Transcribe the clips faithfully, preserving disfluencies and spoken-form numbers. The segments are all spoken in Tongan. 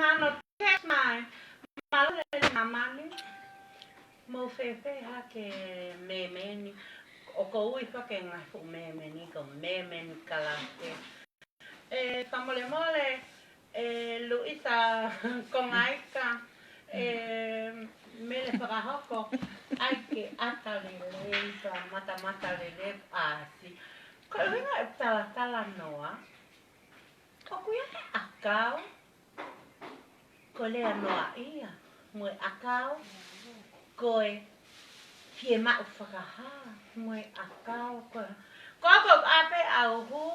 Hano text mai. Mālō e māmani. Mou fēfē hake mēmeni. ʻOku ou ui hake ngaahi fuʻu mēmeni ko mēmeni kalake. ʻE, fakamolemole, ʻe, Luisa Kongaika, ʻe, Mele Fakahoko, ʻai ke ʻata lelei, ka matamata lelei ʻasi. Ko e ʻuhinga e talatalanoa, ʻoku ʻi ai e ʻakau, ko e lea noaʻia, mo e ʻakau, ko e fiemaʻu fakahā, mo e ʻakau, ko e, ko e, ko e ʻape au hū,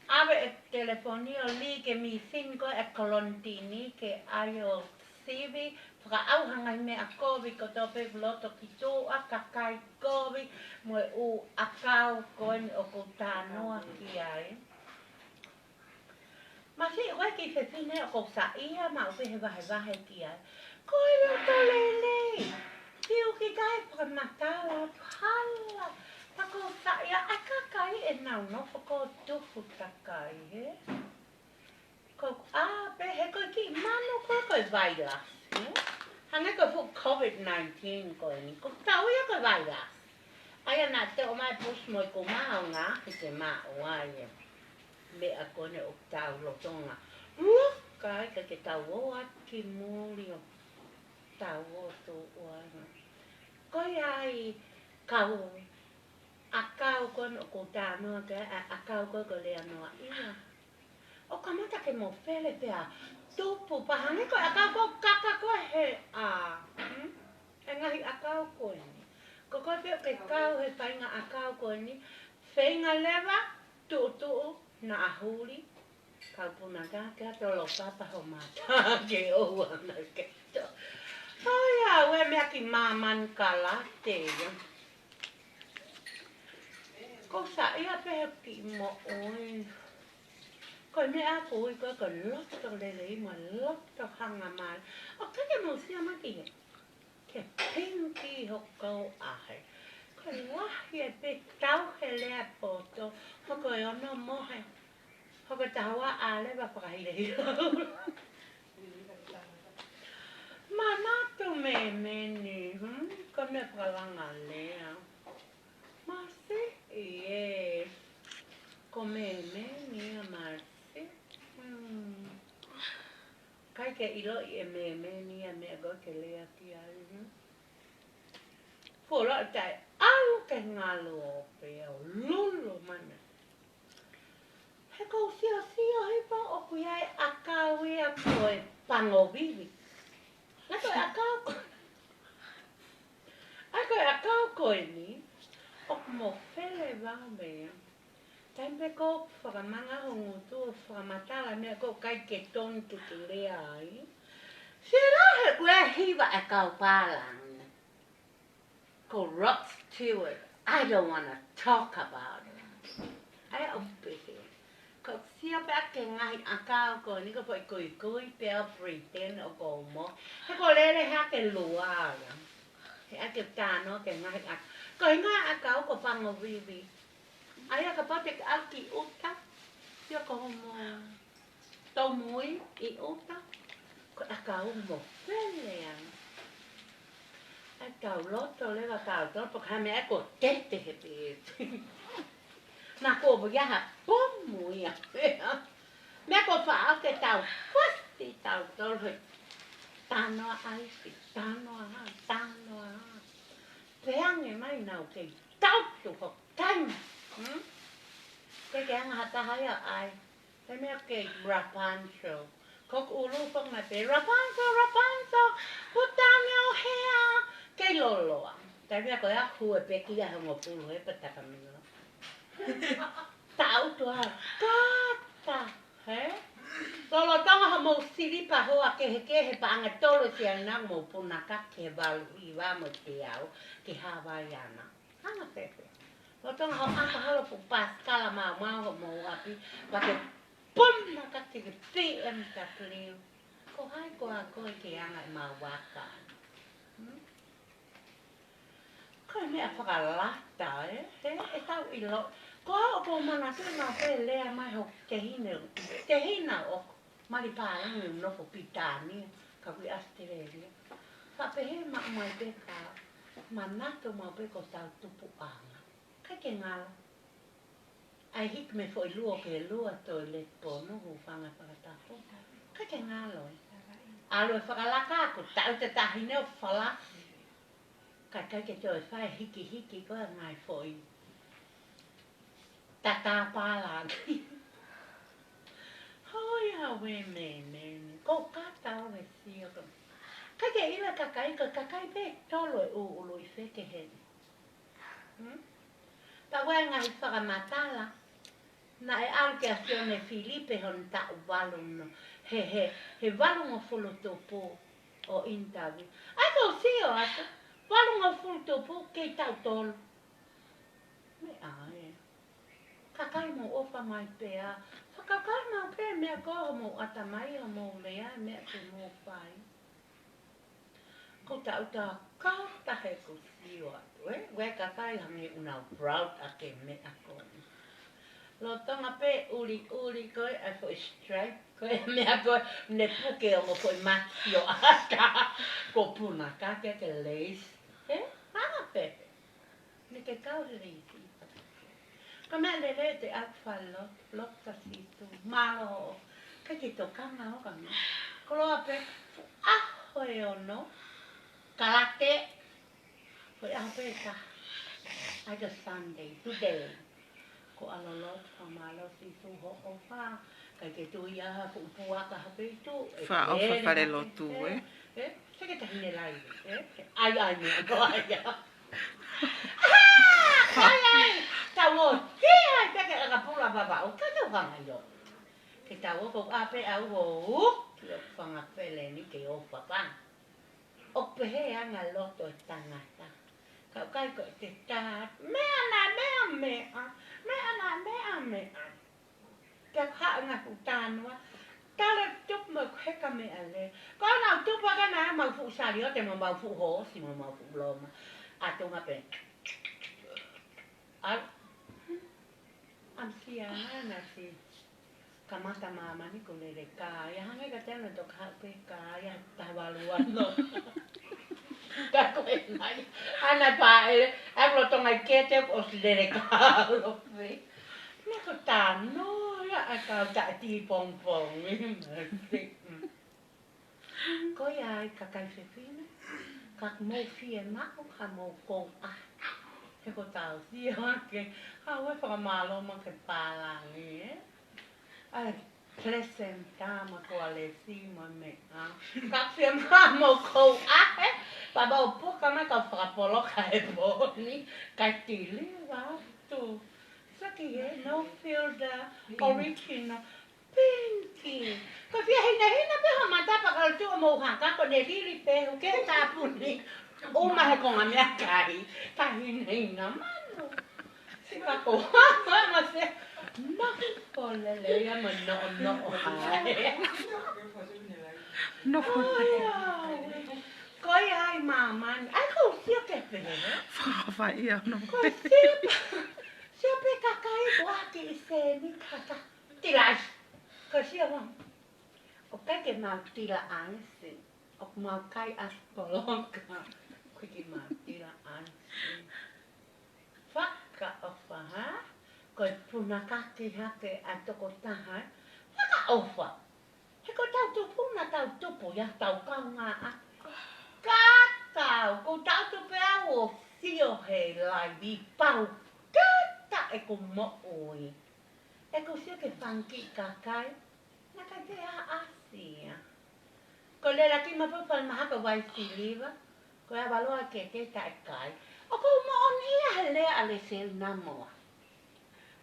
ʻave e telefoni ʻo lī ki he mīsini ko e kolonitini ke ʻai ʻo sivi, fakaʻauha ngaahi meʻa kovi kotoa pē loto ki tuʻa, kakai kovi, mo e ʻū ʻakau ko eni ʻoku ou talanoa ki ai. Masiʻi ko e kiʻi fefine ʻoku ou saiʻia maʻu pē he vahevahe ki ai. Ko e loto lelei. Kiu ki kai fakamatala atu hala. Pea ʻoku ou saiʻia ʻa e kakai ʻenau nofo ko e tuhu takai he. Ko e ʻape he ko e kiʻi manu ko e ko e vailasi. Hangē ko e fuʻu COVID nineteen ko eni. Ko e tau ia ko e vailasi. ʻA ia naʻa te ʻomai push mo e ko maonga ki te maʻu ai e meʻa ko eni ʻoku tau lolotonga. Loka ai ka ke tau ō atu ki muli ʻo tau ō tuʻu ai. Ko ia ai kau ʻakau ko eni ʻoku ou talanoa ki ai, ʻakau ko e ko e lea noaʻia. ʻO kamata ke mou fele pea tupu pē hangē ko e ʻakau ko e kaka ko e he ʻā. Hmm? E ngaahi ʻakau ko eni. Ko koe pē ʻoku ke kau he faʻahinga ʻakau ko eni. Feinga leva, tuʻutuʻu, naʻa huli. Kau puna ka, ke ʻatā lōpapa ho mata, ke ʻoua naʻa ke tō. ʻOi, ʻa e meʻa ki māmani kalake ia. ʻOku ou saiʻia pē he kiʻi moʻui. Ko e meʻa ʻoku ou ui ko e ko e loto lelei mo e loto hangamālie. ʻOku ke mou sio mai ki he, ke pinki hoku ʻahe. Ko e lahi e pē tau he lea poto, hoko e ono mohe. Hoko e taha ua ʻa leva fakahilehila. Manatu mēmeni, hmm? Ko e meʻa fakalanga lea. Masiʻi ē. Ko mēmeni ia masiʻi. Hmm. ʻIkai ke ʻiloʻi ʻe mēmeni ia meʻa ko e ke lea ki ai, hmm? Fuoloa taʻe ʻalu ke ngalo pē ʻo lulu mana. He ʻoku ou siosio hifo ʻoku ʻi ai e ʻakau ia ko e pango vivi. ʻA ia ko e ʻakau ko, ʻa ia ko e ʻakau ko eni, ʻoku mou fele vave. Taimi pē ʻoku fakamanga ho ngutu ʻo fakamatala meʻa ʻoku ʻikai ke tonu ke ke lea ai. Sila he ʻoku ʻi ai e hiva ʻa e kau pālangi. Ko Rod Stewart, I don't wanna talk about it. ʻA ia ʻoku pehē. ʻOku ou sio pē ʻa e ngaahi ʻakau ko eni ko e foʻi kuikui pē ʻo pretend ʻoku ou mohe. He ʻoku lele hake lua ia. He ʻoku ke talanoa ki he ngaahi ʻakau. Ko e ngaahi ʻakau ko e pango vivi. ʻA ia kapau te ke ʻalu ki ʻuta. Sio ko homo tomui ʻi ʻuta. Ko e ʻakau mou fele ange. ʻAi tau loto leva tau tau, pea ko e hā e meʻa ʻoku tete he pē. Naʻa ko ia ha pomu ia. Meʻa ko e faʻa ke tau fuati tau tolu he. Talanoa ʻaisi, talanoa hā, talanoa hā. Pea ange mai naʻa ke tau tu ho taimi. Hmm? Ke ke anga ha taha ia ʻai. Taimi ʻoku kei Rapunzel. Ko hoku ʻulu foki naʻe pehē, Rapunzel, Rapunzel, put down your hair. Kei loloa. Taimi ʻoku ʻi ai e hue pē ki ai he ngopulu he pē takamilo. Tau tu ha kata, he? Lolotonga hoʻomou silipa hoa kehekehe pea anga tolo siana mou punaka ke valu ʻi vā mo te au ke Havaiana. Anga pē pē. Lolotonga hoʻo ʻata holo fuʻu pasikala maumau hoʻomou ʻapi, pea ke puna ka ke ke P M W. Ko hai koā koe ke anga e mau vaka? Hmm? Ko e meʻa fakalata, ē? He, ʻe tau ʻilo. Ko au ʻoku ou manatu naʻa ke lea mai ho tehina, tehina ʻoku Mali pālangi ʻoku nofo Pilitānia, ka ʻoku ʻi ʻAositelēlia. Faʻa pehē maʻu mai pē ka manatu maʻu pē ko hotau tupuʻanga. ʻIkai ke ngalo. ʻAi hiki mei he foʻi lua ki he lua, toilet ponu, hūfanga he fakatapu. ʻIkai ke ngalo ē. ʻAlu e fakalaka, ko e taʻu te tahi ne ʻo falasi. Ka ʻikai ke toe fai hikihiki ko e ngaahi foʻi tatā pālangi. Hoi a we me me ni. Ko kata o le sio ka. ʻIkai ke ʻilo e kakai, ko e kakai pē tolo e ʻū ʻulu ʻi feke heni. Hmm? Pea ko e ngaahi fakamatala, naʻe ʻalu kia Sione Filipe hono taʻu valu no, he, he, he valungofulu tupu ʻo interview. ʻAi ko sio atu, valungofulu tupu kei taʻu tolu. Meʻa ē. Kakai mou ʻofa mai pē ā. Fakakaukau maʻu pē meʻa ko hoʻomou ʻatamai, hoʻomou lea, meʻa ke mou fai. Ko taʻu tā kau tahe ko sio atu, ē? Ue kakai hangi unau proud ake meʻa ko. Lolotonga pē ʻuliʻuli ko e, ʻai foʻi stripe ko e, meʻa ko e, ne puke ongo foʻi mati ʻo ʻata. Ko puna kake ke lace. Ē? Hanga pē. Ne ke kau he leisi. Ka meʻa lele te ʻaku fale lotu, lotu ka situ, mālō, ka ke tokanga o ka meʻa. Koloa pē, fu ʻaho e ono, kalate, ko e ʻaho pē ka, ʻai ka Sunday, today. Ko ʻalo lotu, ka mālō situ hoʻo ʻofa, ka ke tui ʻa ha fuʻu puaka ha peitu, ʻe Fa ʻofa fale lotu, ē? Ē? Ē? Seke tahi ne lai, ē? ʻAi, ʻai, meʻa ko ai ʻa. ʻAi, ʻai, tau ō, ki ai, peke ʻakapula vava, ʻo ka tau hanga ʻio. Ke tau ō ko ʻa pē au ō, ʻo, ki ʻo fanga fele ni ke ō fafanga. ʻO pehē anga loto e tangata. Ka ʻoku ʻikai ko e te tā, meʻa na, meʻa, meʻa, meʻa na, meʻa, meʻa. Ke haʻu ngā fuʻu tānua, tala tupu mo heka meʻa lē. Ko ʻenau tupu aka na mau fuʻu saliote mo mau fuʻu hoosi mo mau fuʻu loma. ʻAtunga pē. Al-, ʻAmisia na na si. Kamata māmani ko lele kā. Ia hangē ka te ana toka haʻu pē kā. Ia taha valu ano. Ka ko e nai. Ana pā e. ʻAku lolotonga ʻi kete ʻosi lele kā lope. Meʻa ko tā no ia ʻa ka ta ti pong pong. Ko ia ai kakai fefine. Ka mou fiemaʻu ka mou kou ʻa. He ko tau sio ake. Ka ue fakamālō ma ke pālangi, ē? ʻAi, placenta ma ko alesi ma meʻa. Ka fiemaʻu mo kou ʻa, ē? Papa o puka mai ka fakapoloka e poni. Ka tili va tu. Saki e, no filter, original. Pinki. Ka fia hinahina pē ha mata paka tu mo haka ko ne lili pē, hu ke tāpuni. ʻUma he konga meʻakai. Ka hinahina manu. Sika ko haka ma se. Ma ko lele ia ma no no hai. No. Ko ia ai māmani. ʻAi ko sio ke pē. Fa, fa ia no. Ko sio. Sio pē kakai ko aki i seni kaka. Tila ʻaisi. Ka sio hon. ʻOku ʻikai ke mau tila ʻaisi. ʻOku mau kai ʻaisi poloka. ʻOku ʻikai ke mau tila ʻaisi. Fakaʻofa ha. Ko e puna kaki hake ʻa e tokotaha. Fakaʻofa. He ko tau tupu na tau tupu ia tau kaungā ʻa. Ka tau, ko tau tupu au ʻo sio he laivi pau. Ka ta e ko moʻui. ʻE ko sio ke fanga kiʻi kakai, na kai te a ʻasi ia. Ko lelaki ma pau pau maha ka vai siliva, ko e avaloa ke te taʻekai. ʻOku moʻoni ia he lea ʻa Lesieli Namoa.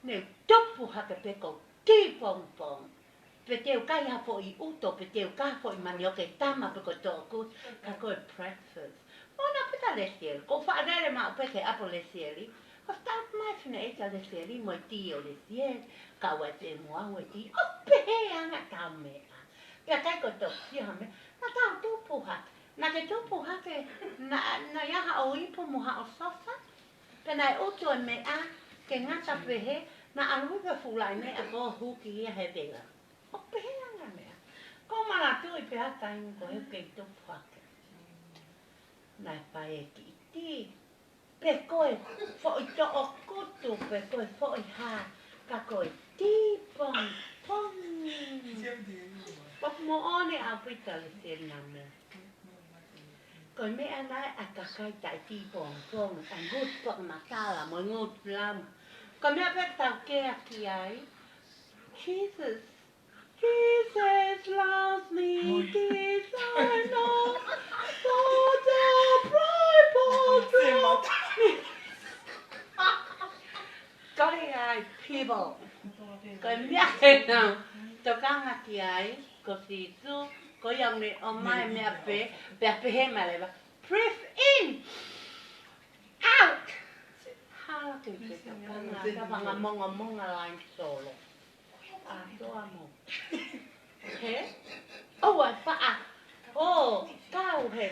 Ne tupu hake pē ko tī pongpong. Pe te u kai ha foʻi ʻuto, pe te u kai ha foʻi manioke tama pe ko tōku, ka ko e breakfast. Mona pē ka Lesieli, ko faʻalele maʻu pē ke ʻapo Lesieli, Ka tau mai fina e ka Lesieli mo e tī ʻo Lesieli, ka ua te mua ua tī, ʻo pehē anga tau meʻa. Pea kai ko tau kia ha meʻa, na tau tupu hake, na ke tupu hake, na, na ia haʻo ipu mo haʻo sofa, pea na e ʻutu e meʻa, ke ngata pehē, na ʻalu pē fuʻu laʻi meʻa ko huki ia he vela. ʻO pehē anga meʻa. Pea taimi ko ē kei tupu hake. Naʻe fai e kiʻi tī. Pe ko e foʻi toʻokutu, pe ko e foʻi hā, ka ko e tī pongipongi. Pop moʻoni ʻaupito le sena mo. Ko e meʻa naʻe ʻa e kakai taʻetī pongipongi, ʻa e ngutu pō matala, mo e ngutu lama. Ko e meʻa pē tau kea ki ai, Jesus, Jesus loves me, this I know, for the Bible told me. Kole ai, people. Ko e meʻa ena, tokanga ki ai, ko Sīsū, ko ia ʻoku ne ʻomai meʻa pē, pea pehē mai leva. Breathe in, out. Hala ke ke tokanga, ka fanga monga monga line solo. ʻA toa mo. He? ʻOua faʻa. ʻO, kau he.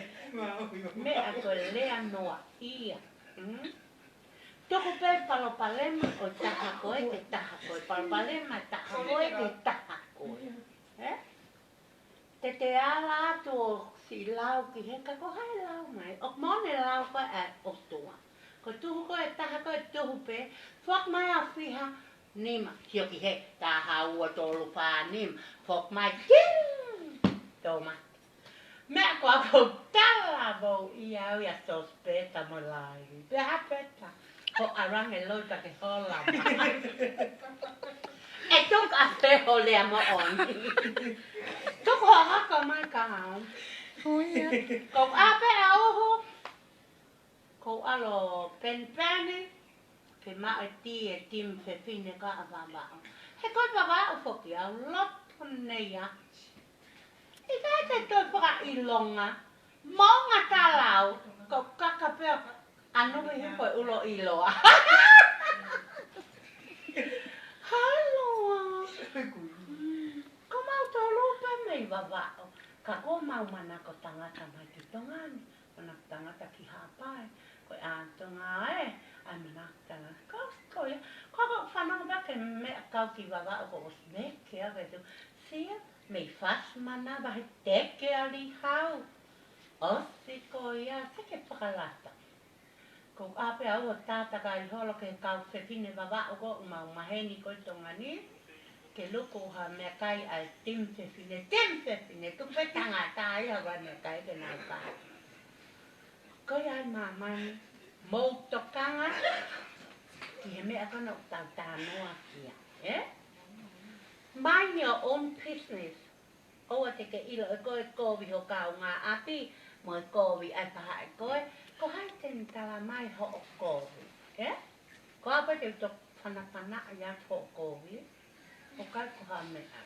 Meʻa ko e lea noaʻia. Mm? Tuku pē palopalema ʻo taha ko ē ke taha ko ē. Palopalema taha ko ē ke taha ko ē. He? Te te ala atu ʻo siʻi lau ki he ka ko hai lau mai. ʻOku moʻoni e lau ko ē ʻa e ʻOtua. Ko e tuhu ko ē taha ko ē tuhu pē. Foki mai ʻa fiha nima. Sio ki he taha ua tolu fā nima. Foki mai ting! Tō mai. Meʻa ko ʻeku talavou ia au ia Sosipeta mo Laili. Pea ha peta. Ko arange loi ka ke hola mai. E tuku a pe ho lea moʻoni. Tuku ho haka mai ka au. Ko ia. Ko a pe a uhu. Ko alo penipeni. Ke maʻu e tī e timu fefine ka a Vavaʻu. He ko e Vavaʻu foki au loto nei a. ʻIkai te toe fakaʻilonga. Maunga talau. Ko kaka pea. Anu me he ko e ulo iloa. Haloa. Mm, ko mau tolu pē mei Vavaʻu. Ka ko mau manako tangata mai ki Tonga ni. Manako tangata ki Haʻapai. Ko e ʻā Tonga ē. ʻAi manako tangata. Ko, ko ia. Ko, ko fanongo pē ke meʻa kau ki Vavaʻu ko ʻosi meke a vetu. Sia, mei fasi mana vahe teke a lihau. ʻOsi ko ia, te ke fakalata. Ko a pe au ʻo tātaka i holo ke kau fefine Vavaʻu ko ʻemau maheni ko e Tonga ni. Ke luku ha meʻakai ʻa e timu fefine, timu fefine, tuku pē tangata ia ha meʻakai ke nau kai. Ko ia ʻa e māmani, mou tokanga, ki he meʻa ko ena ʻoku tau talanoa ki ai, ē? Mind your own business. ʻOua te ke ʻilo ʻe koe kovi ho kaungāʻapi, mo e kovi ʻa e paha ʻe koe, ko hai te ne tala mai hoʻo kovi, ē? Ko au pē te u toki fanafana ia hoʻo kovi, ʻoku ʻikai ko ha meʻa.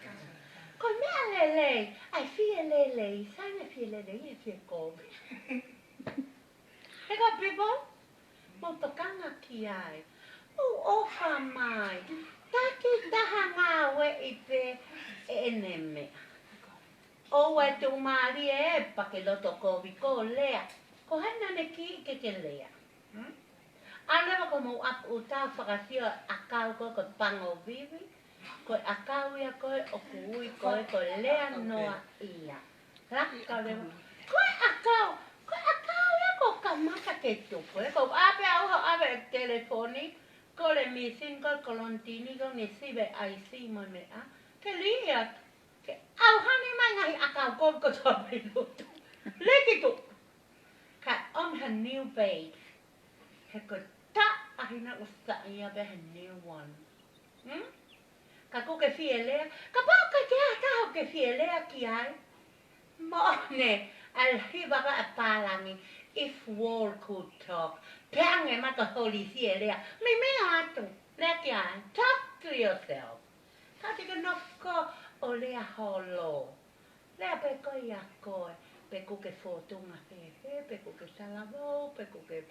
Ko e meʻa lelei, ʻa e fie lelei, sai me fie lelei, ʻe fie kovi. He ka people, mou tokanga ki ai. Mou ʻofa mai. Taki taha ngāueʻi pē ʻene meʻa. ʻOua ʻe tuʻumālie ē pea ke loto kovi ko e lea. Ko hai naʻa ne kiʻi ke ke lea. Hmm? ʻA leva ko mou ʻapu ʻuta fakasio ʻakau ko e ko e pango vivi. Ko e ʻakau ia ko ē ʻoku ui ko ē ko e lea noaʻia. Laka leva. Ko e ʻakau, ko e ʻakau ia ko e kamata ke tupu. Ē, ko a pe au ho ʻave e telefoni, ko e mīsini, ko e kolonitini, ko e ngesi ve aisi mo e meʻa. Ke liʻi atu. Ke ʻauhani mai ngaahi ʻakau ko e ko e tō mai lotu. Leki tu. Ka on her new bed. He ko e taʻahine ʻoku saiʻia pē he new one. Hmm? Ka ko ke fie lea, kapau ʻoku ʻikai ke ʻi ai ha taha ʻoku ke fie lea ki ai. Moʻoni, ʻa e hiva ko ē ʻa pālangi, if world could talk. Pea ange mai ka holi fie lea. Meimei atu, lea ki ai, talk to yourself. Ka te ke nofo ʻo lea holo. Lea pē koe ia koe, pe ʻoku ke fōtunga fēfē, pe ʻoku ke talavou, pe ʻoku ke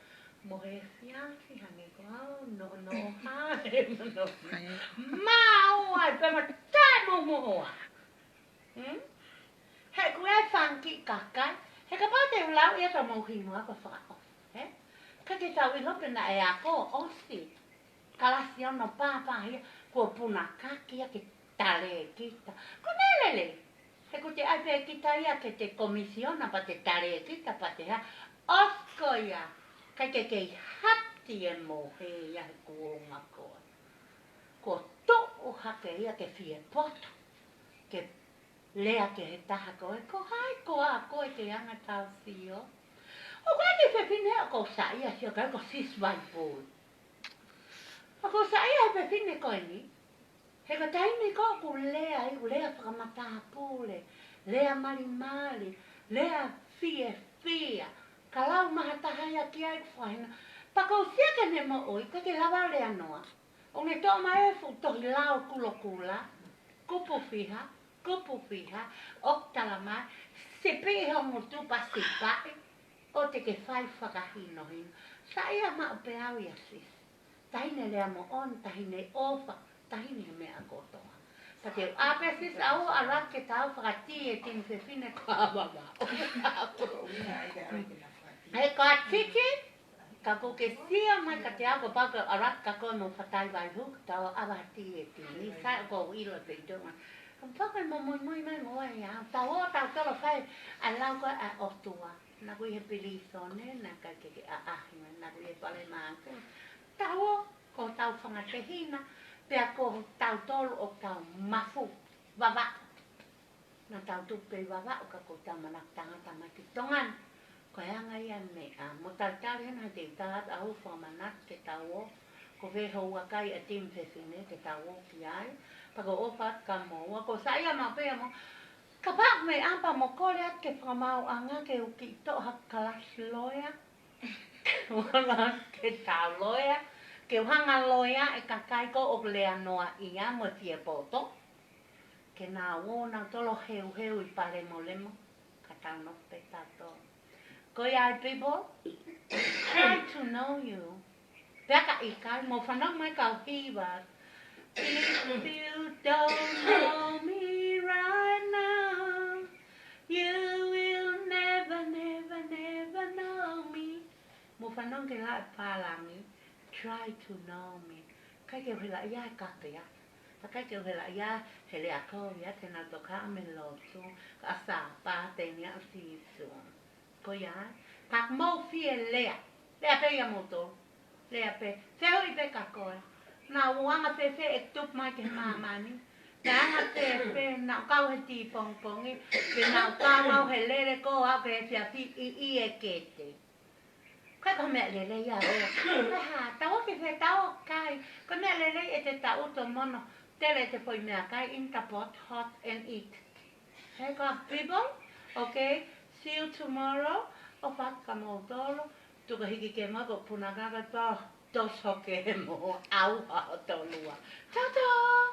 mohe fiafi, hangē ko au, no, no, ha, no, no. Mau ai, pe ma tae mo mo hoa. Hmm? He ko e fanga kiʻi kakai, he kapau te u lau ia ka mau hingoa ko fakaʻofa, he? Ka ke tau ʻilo pē naʻe ako, ʻosi. Kalasi ono pāpā ia, kuo puna kaki ia ke tale kita. Ko e meʻa lelei. He ko te ʻai pē kita ia ke te komisiona pea te tale kita pea te hā. ʻOsi ko ia, ʻikai ke kei hati e mohe ia he kuonga ko ē. Ko e toʻo hake ia ke fie poto, ke lea ki he taha ko ē, ko hai koā koe ke anga tau sio. ʻOku ʻi ai e fefine ʻoku ou saiʻia sio ki ai ko Sis Vaipui. ʻOku ou saiʻia he fefine ko eni. He ko e taimi ko ē ʻoku lea ai, ʻoku lea fakamatāpule, lea malimali, lea fiefia. Ka lau mai ha taha ia ki ai ʻoku fakahina. Pea ʻoku ou sio ki heʻene moʻui, ʻikai ke lava lea noa. ʻOku ne toʻo mai e fuʻu tohi lao kulokula, kupu fiha, kupu fiha, ʻoku tala mai, sipi ho ngutu pea sipaʻi, ʻoua te ke fai fakahinohino. Saiʻia maʻu pē au ia Sis. Taʻahine lea moʻoni, taʻahine ʻofa, taʻahine meʻa kotoa. Pea te u ʻā pē Sis au ʻalu atu ke tau fakatī e timi fefine ko Vavaʻu. He ko Titi, ka ʻoku ke sio mai kiate au ko pau ke ʻalu atu ka ko e mo fatai vai hu, tau ʻā fakatī e timi, sai ʻoku ou ʻilo pē ʻi Tonga. Ka pau ke mo muimui mai mo ai au, tau ō tau tolo fai, ʻa e lau ko ē ʻa e ʻOtua. Naʻa ku ʻi he pilīsone, naʻe ʻikai ke ke ʻaʻahi mai, naʻa ku ʻi he pale mākū. Tau ō, ko hotau fanga tehina, pea ko tautolu ʻoku tau mafu, Vavaʻu. Naʻa tau tupu pē ʻi Vavaʻu ka ko hotau manako tangata mai ki Tonga ni. Ko e anga ia e meʻa, mo talitali hena he te u tā atu au fakamanatu ke tau ō, ko e fē houa kai ʻa e timi fefine ke tau ō ki ai, pea ʻoku ou ʻofa atu kia moua, ʻoku ou saiʻia maʻu pē ia mo, kapau ʻe ʻai pē mo kole atu ke fakamaauʻanga ke u kiʻi toʻo ha kalasi loea. Ke tau loea, ke u hanga loea e kakai ko ē ʻoku lea noa ia mo e fie poto. Ke nau ō nautolu heuheu ʻi palemolemo, ka tau nofo pē tautolu. Ko ia ai people, try to know you. Pea ka ʻikai, mou fanongo mai kau hiva. If you don't know me right now, you will never, never, never know me. Mou fanongo ki he lau ʻa e pālangi, try to know me. ʻIkai ke u helaʻia he kape atu. Pea ʻikai ke u helaʻia he lea ko ia te nau toka ʻa me lotu, ka Sāpate ni ʻa Sīsū. Ko ia, ka mou fie lea, lea pē ia moutolu, lea pē, fehuʻi pē kia koe. Naʻa ku anga fēfē ʻeku tupu mai ki he māmani, pea anga fēfē naʻa ku kau he tī pongipongi, pea naʻa ku kau au he lele ko ē au ki he efiafi ʻi he kete. Ko e ko e meʻa lelei ia ē. Ko e hā, tau ō ki fē, tau ō kai, ko e meʻa lelei ʻete taʻu to mono, tele ʻete foʻi meʻakai in the pot, hot and eat. Hey, God, people. Okay, see you tomorrow. ʻOfa atu kia moutolu. Tuku hiki ke mo ko punakaka to, to soke mo au ha tolua. Ciao, ciao.